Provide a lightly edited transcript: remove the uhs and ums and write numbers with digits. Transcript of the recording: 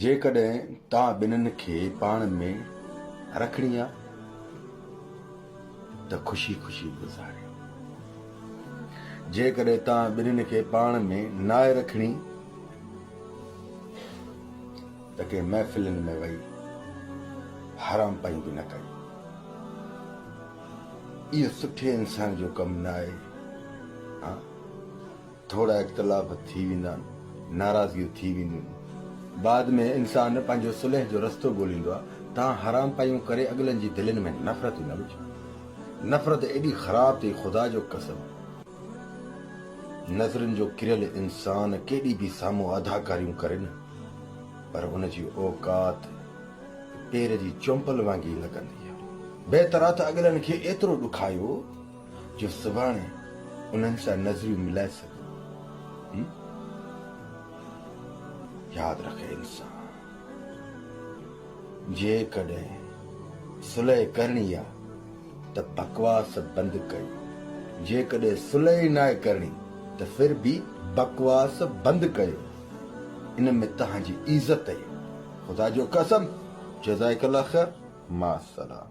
جيڪڏهن توهان ٻنهن کي پاڻ ۾ رکڻي آ ته خوشي خوشي گذاريو. جيڪڏهن توهان ٻنهن کي پاڻ ۾ ناهي رکڻي ته ڪنهن محفلن ۾ وئي حرام پائي به نه ڪيو. اهو سٺي انسان جو ڪم ناهي. ها. ٿورا اختلاف ٿي ويندا آهن، ناراضگيون ٿي وينديون آهن. بعد ۾ انسان پنهنجو صلح جو رستو ڳوليندو آهي. توهان حرام پايون ڪري اڳلن جي دلين ۾ نفرتون نه وجهو. نفرت ايڏي خراب ٿئي خدا جو قسم. نظرن جو ڪريل انسان ڪيڏي به سامهون اداڪاريون ڪري نه پر ان جي اوقات پير جي چونپل وانگي لڳندي آهي. بهتر آهي ته اڳلن کي ايترو ڏکايو جو سڀاڻي انهن سان نظريون ملائي سگهون. ياد رک انسان جيڪڏهن صلح ڪرڻي آ ته بڪواس بند ڪيو، جيڪڏهن صلح ئي ناهي ڪرڻي ته ڦر به بڪواس بند ڪيو، ان ۾ توهان جي عزت اهي. خدا جو قسم جزاڪ الله خير مع السلام.